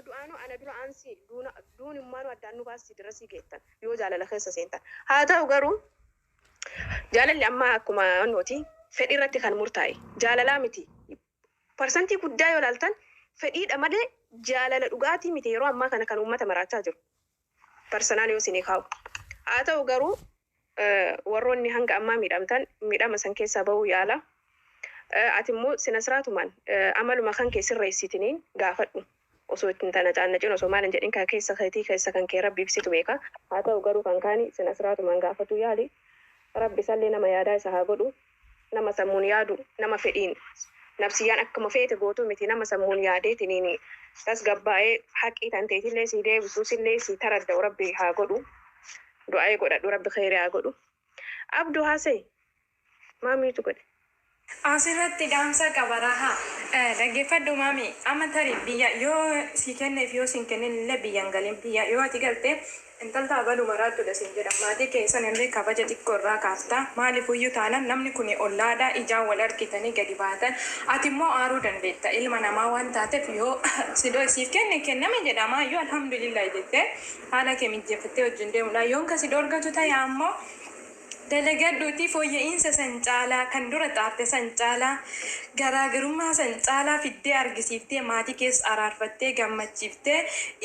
Osuma du'aanuu ana dura aansi duuna duunummaanuu addaan nu baasti dirasii geettan yoo jaalala keessa seentan. Haa ta'u garuu jaalalli ammaa akkuma annooti fedhii irratti kan murtaa'e jaalalaa miti. Parsantii guddaa yoo ilaaltan fedhiidha malee jaalala dhugaatii miti yeroo ammaa kana kan uummata maraachaa jiru. Personal yoo isinii kaa'u. Haa ta'u garuu warroonni hanga ammaa miidhamtan miidhama san keessaa bahuu yaala. Ati immoo sinasiraatumaan amaluma kan kee sirreessitiniin gaafadhu. Osoo itti hin tanacaannacin osoo maal hin jedhin kan keessa keetii keessa kan kee Rabbiif situ beeka. Haa ta'u garuu kan kaani sinasiraatumaan gaafatuu yaali. Rabbi isallee nama yaadaa isa haa godhu. Nama sammuun yaadu, nama fedhiin nafsiyyaan akkuma feete gootuu miti nama sammuun yaadeetiniin tasgabbaa'ee haqii tanteetillee sii deebisu sillee sii taradda'u Rabbi haa godhu. Du'aa'ii godhadhu Rabbi kheyrii haa godhu. Abdu haasayi. Maa mute godhe? Asirratti dhaamsa qaba Raha. Dhaggeeffadhu maami amma tari biyya yoo sii kenneef yoo siin kennin illee biyya hin galin biyya yoo ati galte intalta abalu maraattudha siin jedha maatii keessan illee kabaja xiqqoo irraa kaafta maalifuyyuu taanan namni kuni ollaadha ijaan wal argitanii gadi baatan ati immoo aaruu dandeetta ilma namaa waan taatef yoo sidoo siif kenne kenname jedhama yoo alhamdulillahi jettee haala kee mijjeeffattee wajjin deemudha yoon ka si dhoorgatu ta'e ammoo Dalagadhuutii fooyya'iinsa san caalaa, kan dura xaarte san caalaa, garaagarummaa san caalaa fiddee argisiiftee maatii kees araarfattee gammachiiftee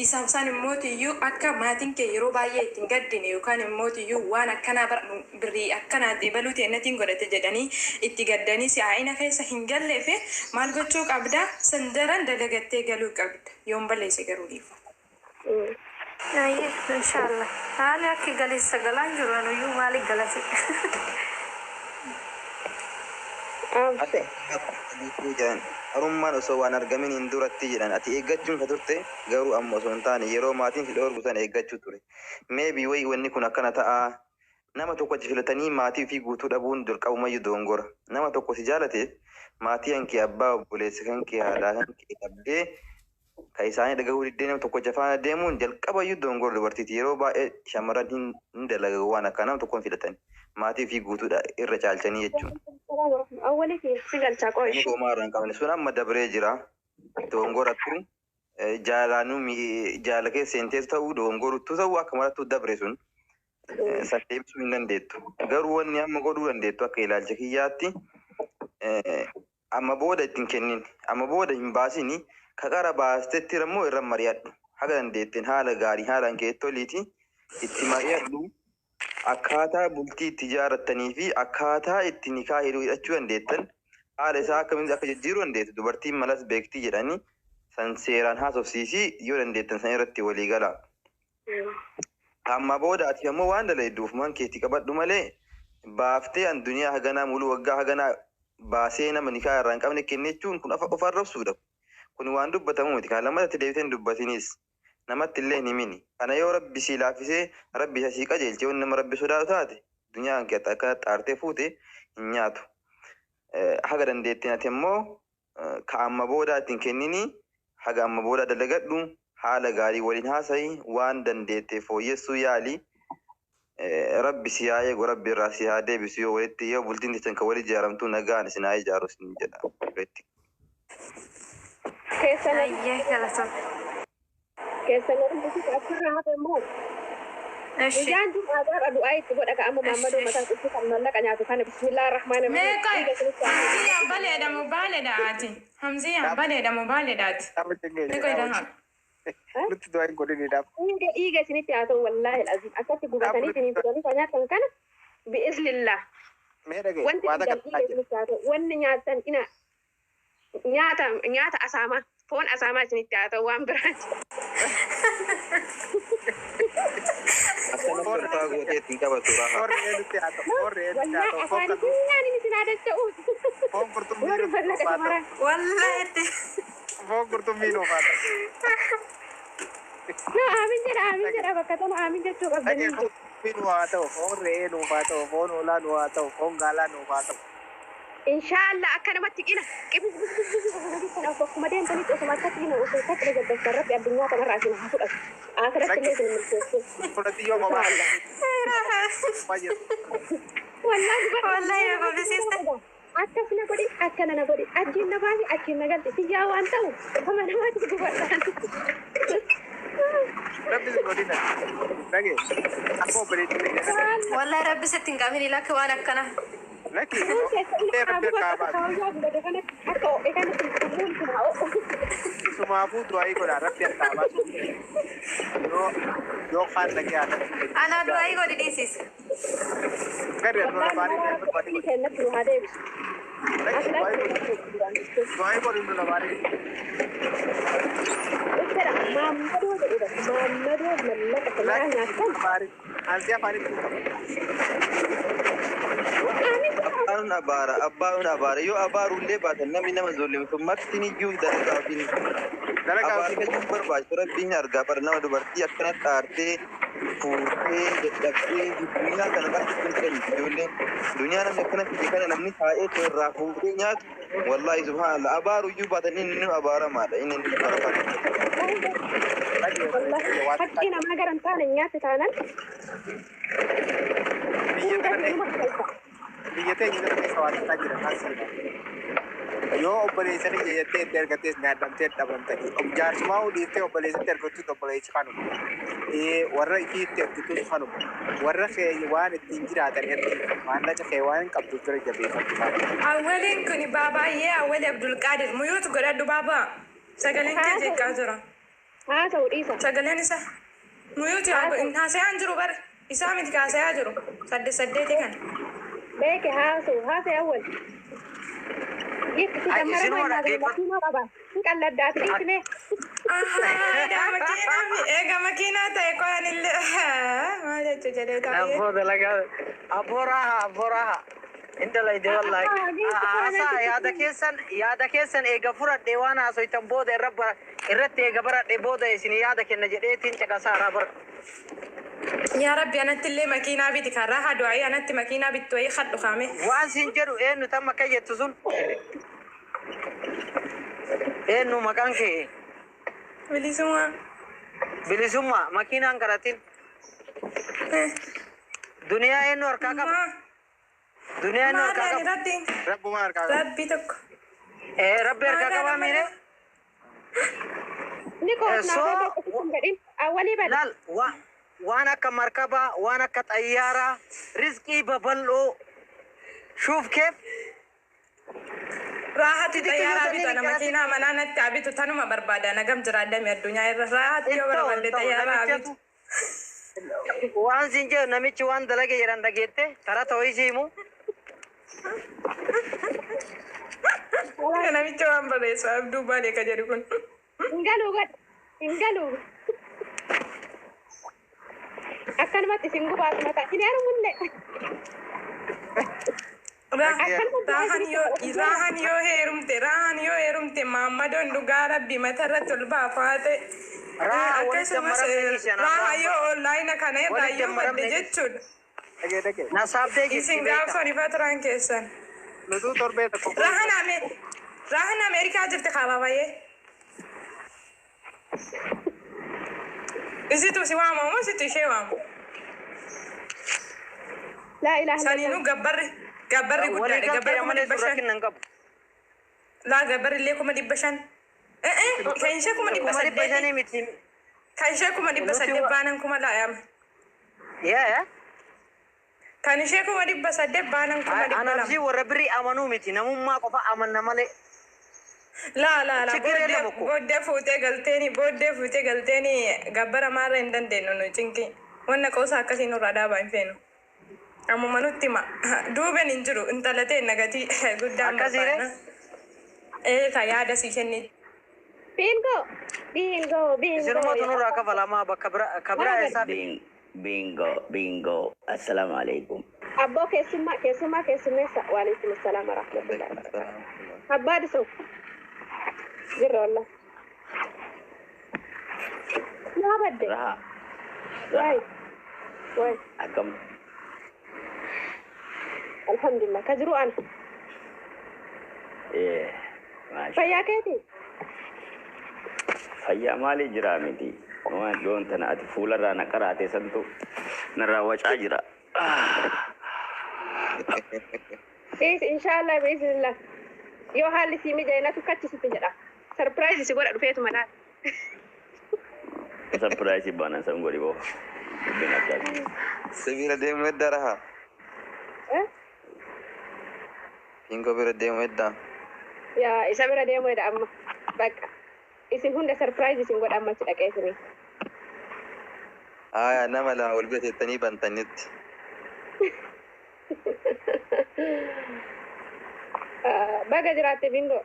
isa san immootiyyuu akka maatiin kee yeroo baay'ee itti hin gaddine yookaan immootiyyuu waan akkanaa bar birrii akkanaati ebaluu teennatiin godhate jedhanii itti gaddanii si'aa'ina keessa hin galleef maal gochuu qabda? San daran dalagattee galuu qabda. Yoon balleesse garuu dhiifama. Hayyee inshallah Ani akki galessa galaan jiru anuyyuu maali galati. Obse. Ati jedhan qarummaan osoo waan argaminiin duratti jedhan ati eeggachuun ka turte garuu amma osoo hin taane yeroo maatiin si dhoorgu sana eeggachuu ture maybe way wanni kun akkana ta'aa nama tokko achi filatanii maatii ofii guutuu dhabuun jalqabumayyu dogongora nama tokko si jaalateef maatii kan kee abbaa obboleessa kan kee haadhaa kan kee dhabdee Ka isaanii dhagahuu diddee nama tokkocha faana deemuun jalqabayyuu dogongora dubartiiti. Yeroo baay'ee shamarran hin hin dalagan waan akkanaa nama tokko hin filatani. Maatii ofii guutuudha irra caalchanii jechuun. Awwalii kiyya si galchaa qoy. Inni homaa irraa hin qabne sun amma dabree jira. Dogongorattu jaalaanuu jaalala keessa seenteetu ta'uu dogongoruttuu ta'uu akka marattuu dabre sun san deebisuu hin dandeettu. Garuu wanni amma godhuu dandeettu akka ilaalcha kiyyaatti Amma booda itti hin kennin. Amma booda hin baasini. Ka qara baastetti ammoo irra mari'adhu. Haga dandeetteen haala gaariin haalaan keetti toliiti itti mari'adhu. Akkaataa bultii itti ijaarrattanii fi akkaataa itti nikaa hidhuu hidhachuu dandeettan haala isaa akkamitti akka jijjiiruu dandeettu dubartiin malas beektii jedhani san seeraan haasofsiisi yoo dandeettan san irratti walii galaa. Ka ammaa booda ati ammoo waan dalaydu ufumaan keetii qabadhu malee baaftee an duniyaa haganaa muluu waggaa haganaa baasee nama nikaa irraa hin qabne kenne jechuun kun of arrabsuudha. Kun waan dubbatamu miti. Kana lammata itti deebitee hin dubbatinis. Namatti illee hin himini. Kana yoo Rabbi sii laaffisee Rabbi isa sii qajeelche yoo nama Rabbi sodaatu taate duniyaa kan kee akka xaartee fuute hin nyaatu. Haga dandeetteen ati ammoo ka amma boodaa itti hin kenninii haga amma boodaa dalagadhu haala gaarii waliin haasayi waan dandeette fooyyessuu yaali Rabbi si haa eegu Rabbi irraa si haa deebisu yoo walitti yoo bultiin teessan kan wali ijaaramtu nagaan isin haa ijaaru isin jedha obboleetti. Keessa na Hayyee galatoom. keessa na dubbisiisa achirraa hafe immoo Eshi. guyyaan jum'aa gaara du'aa itti godha ka amma Eshi maammadoo eshi. mataa qulfii kan mallaqa nyaatu kana bismillaahi rahmaani Mee rahiim qoy dhiiga isinitti haa ta'u. Hamziyaa baleedha moo baaleedha ati? Hamziyaa baleedha moo baaleedha ati? Dhaaba cinqee Mee qoy dhaaba rahaa. Ha? nutti du'aa hin godhini dhaaba. Dhiiga dhiiga isinitti haa ta'u wallaahi alazim akkatti Dhaaba gubatanii nutti isiniin du'aa. fidanii kan nyaatan kana bi'iznillah Mee dhaga'i wanti waa dhugdan takka dhiiga ta'aa jira. isinitti haa ta'u wanni nyaattan ina Nyaata nyaata asaamaa foon asaamaa isinitti haa ta'u waan biraati. Akkana Foon tortaa gootee ittiin qabatu raha. foon re'ee nutti haa ta'u. Foon re'ee nutti haa Wallaahi ta'u. Foon afaanii qurxummii funyaaniin isin haa dacha'u. foon qurxummii Warri nutti mallaqa nuuf haa ta'u. shamaraa. Wallahi itti. Foon qurxummii nuuf haa ta'u. Na aamin jedha aamin jedha bakka tana aamin jechuu Dhagee qabdanii. foon qurxummii nuuf haa ta'u. Foon re'ee nuuf haa ta'u. Foon hoolaa nuuf haa ta'u. Foon gaalaa nuuf haa ta'u. Inshaallah akka namatti qina qibisbisbisbis bakkuma deemtanitti osuma akkatti qina osoo akkatti jajjabsan rabbi addunyaa kanarraa isin haa fudhatu. Aakiratti illee isin milkeessu. Fudhati yoo kophaa Inshaallah. kophaa jirtu. Wallaahi dubartii Wallahi na koflisiiste. akkas na godhi akkana na godhi achiin na baasi achiin na galchi siyyaa waan ta'u kama namaatti gubadhaan. Dhage akka obboleetti keenya Wallahi rabbi sitti hin qabin lakki waan akkana. Lakki Sammuun keessa illee rabbi akka harkaa baasu. kaawwaa gubate kanatti akka ho'e kanatti sammuun kun haa ho'u. Sumaafuu du'aayii godhaa rabbi harkaa baasu. Yoo yoo kaan dhagee haadha. Anaa du'aayii godhi dhiisisa. Gadi nu Wallahi labaanii maraa du'aayii rabbi kennatti nu haa deebisu. godhi. Du'aayii godhi nu labaanii. Uffata maammadoo jedhudha. Maammadoo mallaqa sanaa nyaatan. Ansi afaanitti qaba. Abbaan abaara, abbaan abaara. Yoo abaarullee baatan namni nama zullimtu marti ni iyyuu dalagaa ofiin Dalagaa abaarsa ofiin. iyyuu barbaachisu rabbiin argaa bara nama dubartii akkana xaartee fuutee dadhabdee duniyaa kana qarshii kun jedhan ijoolleen duniyaa namni akkana fide kana namni taa'ee too irraa fuutee nyaatu wallaahi subhaanallah abaaru iyyuu baatan inni nu abaaramaadha inni nu abaaramaadha. Wallahi haqqii namaa gara hin taane nyaate taanan Biyya tana numa keessa. Biyya teenya tana keessa waan akkaa jira taasisa. Yoo obboleessa kiyya jettee itti ergattees nyaadhamtee dhabamtanii. Jaarsumaa dhiiftee obboleessatti ergattus obboleessi kanuma. Warra ifii itti ergitus kanuma. Warra kee waan ittiin jiraatan ergi maallaqa kee waan hin qabdu bira jabeeffadhu maali. Awwaliin kun baabaayee Awwali Abdulqaadir muyuutu godhadhu baabaa. Sagaleen kee jeeqaa jira. Haa ta'u dhiisa. Sagaleen isaa muyuutu haasa'aa jiru bara. Isaa miti haasa'aa jiru. Saddeet saddeeti kana. Beeke haasa'u haasa'e awwal. Giifti Ay, dammara isinuma mannaa dhaggeeffatu. makiinaa qaba. Hin qalladdaati dhiisime. Ahaa, makiinaa fi eega makiinaa ta'e qo'an illee maal jechuu jedhee taa'ee. Abboo dalagaa. Abboo raaha, abboo raaha. Inta layde wallahi. Haasaa yaada keessan yaada keessan eega fudhadhe waan haasoytan booda irra bara irratti eega baradhe booda isin yaada kenna jedheetiin caqasaaraa bara. Yaa Rabbi anatti illee makiinaa biti kan raaha du'aayii anatti makiinaa bittu wayii kadhu kaame. Waan siin jedhu eenyu tam akka jettu sun eenyu maqaan kee Bilisummaa. bilisummaa makiinaan karatin duniyaa eenyu harkaa qaba duniyaa eenyu harkaa Maadhaan qaba irratti Rabbuma harkaa qaba. rabbi tokko. ee rabbi harkaa qabaa miire Ni koosnaa So- beeku hin gadhin. Awwalii bada. laal waan akka markabaa waan akka xayyaaraa rizqii babal'oo shuuf keef Raahatti Xixiqqoo xayyaaraa sanii bitu ana ni makiinaa manaa natti haa bitu tanuma barbaada nagam jiraadame addunyaa irra raahatti yoo hin ta'u barbaadde hin ta'u xayyaaraa haa bitu. namichatu waan siin jedhu namichi waan dalage jedhan dhageette tara ta'uu isii himu Namicha waan barreessu abduu baalee ka jedhu kun. Hin galuu godhe. Hin galuu. Akkanumatti isin gubaatu mataa. Hin heerumullee. Raahan yoo heerumte raahan yoo heerumte maammadoon dhugaa rabbi mata irratti ol baafaa ta'e. Raaha walitti Akkasumas dammaramne dhiisi raaha anaaf yoo onlaayina kana irraa walitti yoo badde dammaramne jechuudha. Dhagee dhagee. nasaabdee jirti Isin beekta gaafsan ifa turan keessan. Nutuu torbee tokko Raahan Ame raahan Ameerikaa jirti kaabaabaayee. Isitu si waamamu moo situ ishee waamu? Laa ilaaha Saniinuu illallah. gabbarri gabbarri walii guddaadha. galtee Gabbarri kuma malee dhibba suuraa shan. kennan qabu Laa gabbarri illee 500,000. Kan ishee kuma dhibba kuma dhibba saddeeti. shanii miti Kan ishee kuma dhibba nuti saddeet baanan kuma laayama. yaa Kan ishee 800,000 baanan anaaf 200,000. si warra birrii amanuu miti namummaa qofa amanna malee Laa laa laa Chigir booddee የለም እኮ booddee fuutee galteeni booddee fuutee galteeni gabbara maarra hin dandeenyu nu cinqi. Wanna qoosa akkasii nurraa dhaabaa hin feenu. Ammuma nutti hima. Duubeen hin jiru intala ta'e nagatii guddaan akkasiire barbaadna. Ee ka yaada sii kenni. Bingo. Bingo. Bingo. isinumatu nurraa kafalamaa bakka bira ka biraa Maal eessaa fi Bingo, bingo. Assalamu alaikum. Abboo keessummaa keessummaa keessummeessa. Waalaikum assalaam warahmatullahi wabarakatuh. Abbaa disoo. Jirra wallah. Naa badde. Raha, Waay. raha. Waay. Akkam Alhamdulillah. Ka jiru ana. eh maasha. Fayyaa keeti. Fayyaa maalii jira miti? Waan yoon tana ati fuularraa na qaraate santu narraa wacaa jira. Is inshallah biiznillah. Yoo haalli sii mijaa'e natu kachisitti jedha. Sarpiraayizi si godha dhufeetuma laata. Sarpiraayisii baanan san godhi boo. Dubbiin akkas. Sibiila deemu heddaa rahaa. Eh? Bingoo bira deemu heddaa. Yaa isa bira deemu hedha amma. Bakka. Isin hunda surprise isin godha amma achi dhaqee isinii. Aya nama lama wal bira teettanii bantanitti. Baga jiraatte Bingoo.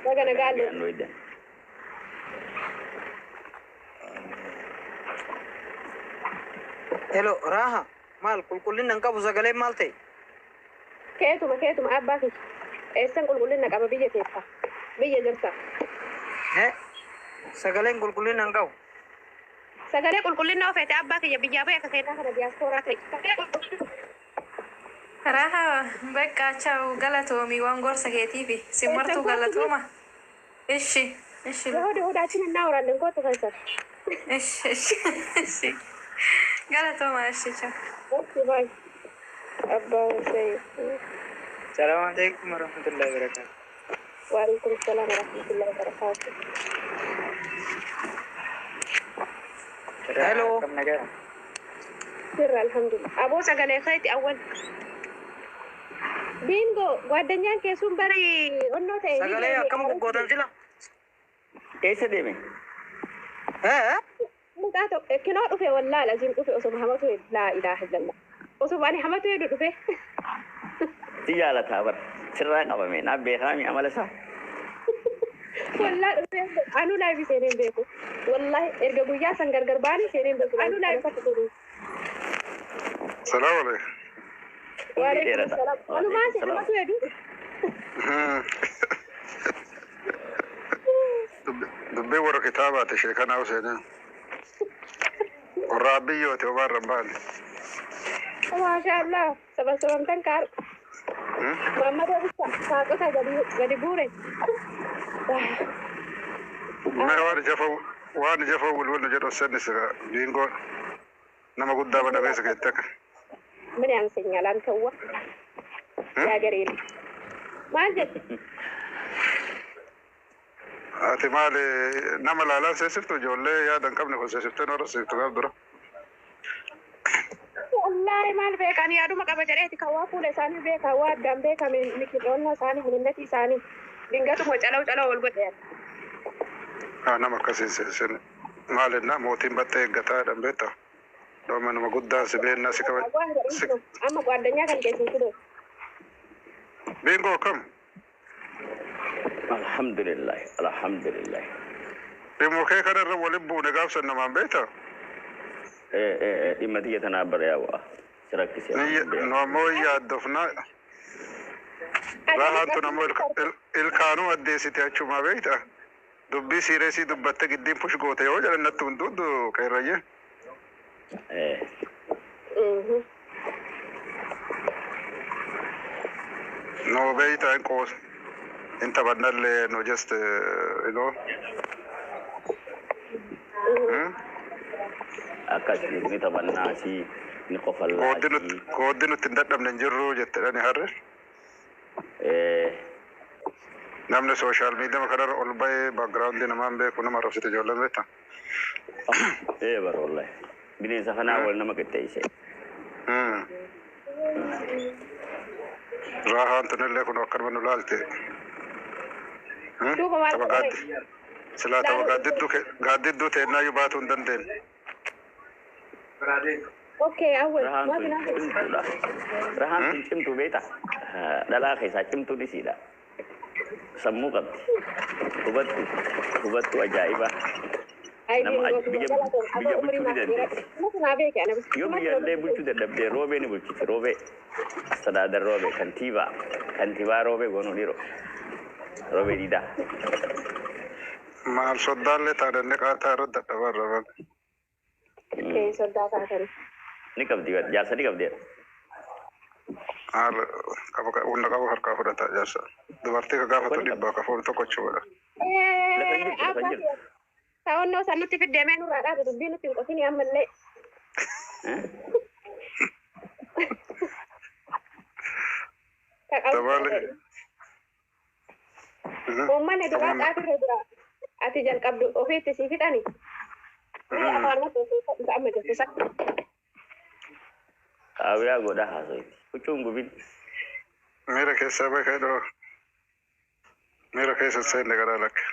Baga nagaalle. Nagaan waydan. Hello, Raha. Maal qulqullina hin qabu sagaleen maal ta'e? Keetuma keetuma abbaa kiyya. Eessan qulqullina qaba biyya teessa. Biyya jirta. He? Sagaleen qulqullina hin qabu. Sagalee qulqullina ofeete abbaa kiyya biyyaa bahe akka keenyaa kana diyaaspooraa ta'e. Sagalee qulqullina. Raha bakka chawu galatoomii waan gorsa keetiifi si martuu galatooma. Ishi ishi የሆድ የሆዳችን እናወራለን ኮቱ ከሰር ishi ishi ishi galatooma ishi chawu. ኦኬ ባይ አባ ሰይ Salaamu alaikum warahmatullahi wabarakatuh. ወአለይኩም ሰላም ወራህመቱላሂ ወበረካቱ። Hello. Akkam nagaa? ስር አልሐምዱሊላህ አቦ ሰገሌ ከይቲ አወል ቢንጎ ጓደኛን ኬሱን በሪ ኦኖ ተይ Sagalee akkam goggootan sila? Eessa deeme? Hee? ሙጣ ኪኖ ዱፌ ወላ ለዚም ዱፌ ኦሶ ሀመቱ ላ ኢላሀ ኢለላህ ኦሶ አኒ ሀመቱ ሄዱ ዱፌ Si jaalataa bara. Sirraa qabame. Naaf beekaami amala isaa. ወላ ዱፌ አኑ ላይ ቢሴኔን ቤኩ ወላሂ ኤርገ ጉያ ሰን ገርገር ባኒ ሴኔን ቤኩ አኑ ላይ Salaam alaikum. Umrii ወአለይኩም dheerata. ሰላም አኑ Waalaikum ማሲ salaam. ሀመቱ ሄዱ Dubbii warra kitaabaati sheekanaa Huseenin. Warra abiyyooti obaarra hin baane. ማሻአላህ ሰበሰበምተን ካር ማመዶ ብቻ ሳቆታ ገዲ ጉሬ Mee waan ija fa'u waan ija fa'u wulwulnu jedhu senni sira biingoo nama guddaa bada keessa keetti akka. ምን ያንሰኛል? አንተዋ የሀገሬ ልጅ ማን ጀት Ati maali nama laalaan seesiftu ijoollee yaada hin qabne kun seesiftee noora seesiftu gaaf dura. ወላሂ ማል beekan yaaduma qaba jedheeti kan waa fuula isaanii beeka waa addaan beekame mikiroonna isaanii hininnati isaanii dingatuma calaw calaw wal godhe. Haa nama akkasiin seesin. Maal ennaa mootiin baxxee eeggataa jedhan beektaa. Dooma nama guddaa si beennaa si kaba. waan jedhan amma ጓደኛ kan keessan fide Biingoo akkam? Alhamdulillah. Alhamdulillah. Dhimma kee kanarra waliin buune gaafsan namaan beektaa? Dhimma tiyya tanaaf bara yaa'u. Si rakkisee. Nu ammoo yaaddofnaa. Rahaan tun ammoo ilkaanuu addeessite achumaa beektaa? Dubbii siireesii dubbatte giddiin push goote yoo jedhan natti hunduuddu qeerrayyee. Nu beektaa hin qoos. Hin taphannallee nu just you know. Akkas ni taphannaasi ni Qooddi qofallaasi. nutti qooddi nutti hin dadhabne hin jirru jettedhani harre. Namni sooshaal miidiyaa kanarra ol ba'ee baakgiraawundii namaan beeku nama arrabsite ijoolleen beektaa? Ee bara wallahi. Bineensa kanaa wal nama qixxeesse. Rahaan tunillee kun akkanuma nu laalte. Duuba maal Tapha godhame? gaaddi. Silaa tapha gaaddidduu gaaddidduu teennaayyuu baatuu hin dandeenye. ኦኬ አወል Rahaan maal tun naa cimtuudha. Rahaan tun cimtuu beektaa? Dhalaa keessaa cimtuun isiidha. Sammuu qabdi. Hubattu. Hubattu ajaa'iba. Nama biyya biyya bulchuu ni dandeessi. Yoo biyya illee bulchuu dadhabdee roobee ni bulchiti. Roobee. Astadaadar roobee. Kantiibaa. Kantiibaa roobee goonuu dhiiroo. Roobee diidaa. Maal soddaallee taananne qaataa irra dadhabaa irra Soddaa taatan. Ni qabdi jaarsa ni qabdi. Haala qaba hunda qabu harkaa fudhata jaarsa. Dubartii ka gaafatu dhibbaa ka fuudhu tokko jechuudha. Lafa hin jirtu lafa hin jirtu. Ta'onnoo san nutti fiddee nurraa dhaabe dubbii nutti hin qotin ammallee. Tabaale. Uummanni duraa xaafirra jira. Ati jalqabdu ofiitti si fixani. Mee afaan isa amma jirtu isa. Xaabiyaa godha haasoyti. Huccuun gubin. Miira keessaa beekaa dhoo. Miira keessa seenne garaa lakke.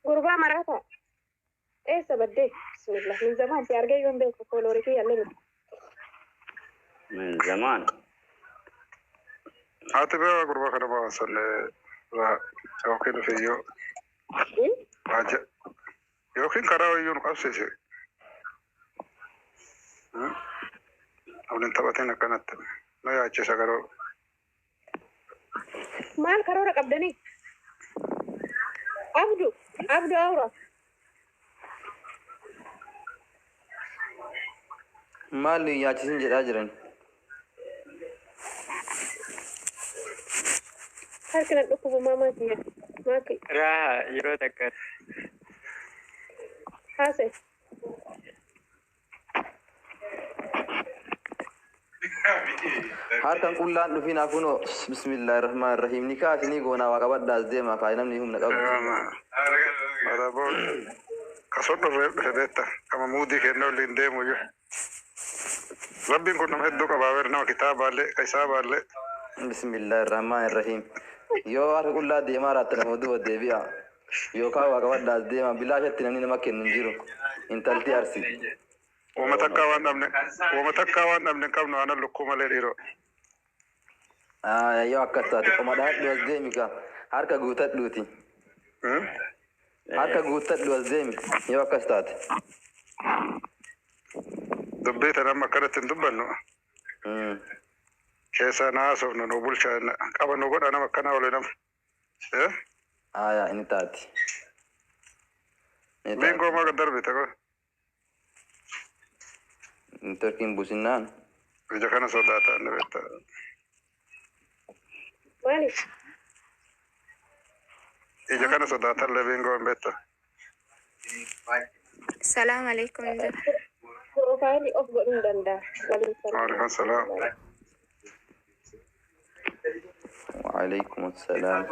Gurbaa maraata. Eessa baddee? Bismillah. Min zamaan si argee yoon beeku fooloorii fi yaallee miti. Min zamaan. Ati beekaa gurbaa kana baasan yookiin ofiiyyoo yookiin karaa wayyuu nu qabsiise. Namni hin taphatin akkanatti nu yaachisa garuu. Maal karoora qabdanii? Abdu, Abdu Aura. Maal nu yaachisin jedhaa jiran? Harki na dhukkubu maamaa kiyya. Maaki Raha yeroo takka haase. Harkan qullaan dhufin hafunoo bismillaahi rahmaan rahiim ni kaasini goonaa waa qabadhaas deema kaa namni humna qabu. Madaboon kasoo dhorreef dhufe beekta kama muudii kennaa waliin deemu iyyuu. Rabbiin kun nama hedduu qabaa beer nama kitaabaallee kaisaaballee. Bismillaahi rahmaan rahiim. Yoo harka qullaa deemaa raatte nama duuba deebi'a. Yookaan waa qabadhaas deema bilaashatti namni nama kennu hin jiru. Intalti arsi. Uuma takkaa waan dhabne uuma takkaa waan dhabne hin qabnu aanan lukkuu malee dhiiroo. Yoo akkas taate qoma dhaadhu as deemi ka harka guutadhuuti. Harka guutadhu as deemi yoo akkas taate. Dubbii tana amma akkanatti hin dubbannu. Keessaa na haasofnu nu bulchaa qaba nu godha nama akkanaa oli nama. Aayaa inni taati. Miin goomaa gad darbite koo. Networkiin buusinnaan. Ija kana sodaata inni beektaa. Maaliif? Ija kana sodaatallee biingoo hin beektaa. Salaam alaikum. Profaayilii of godhuu hin danda'a. Waliin Waalaikum salaam. وعليكم السلام.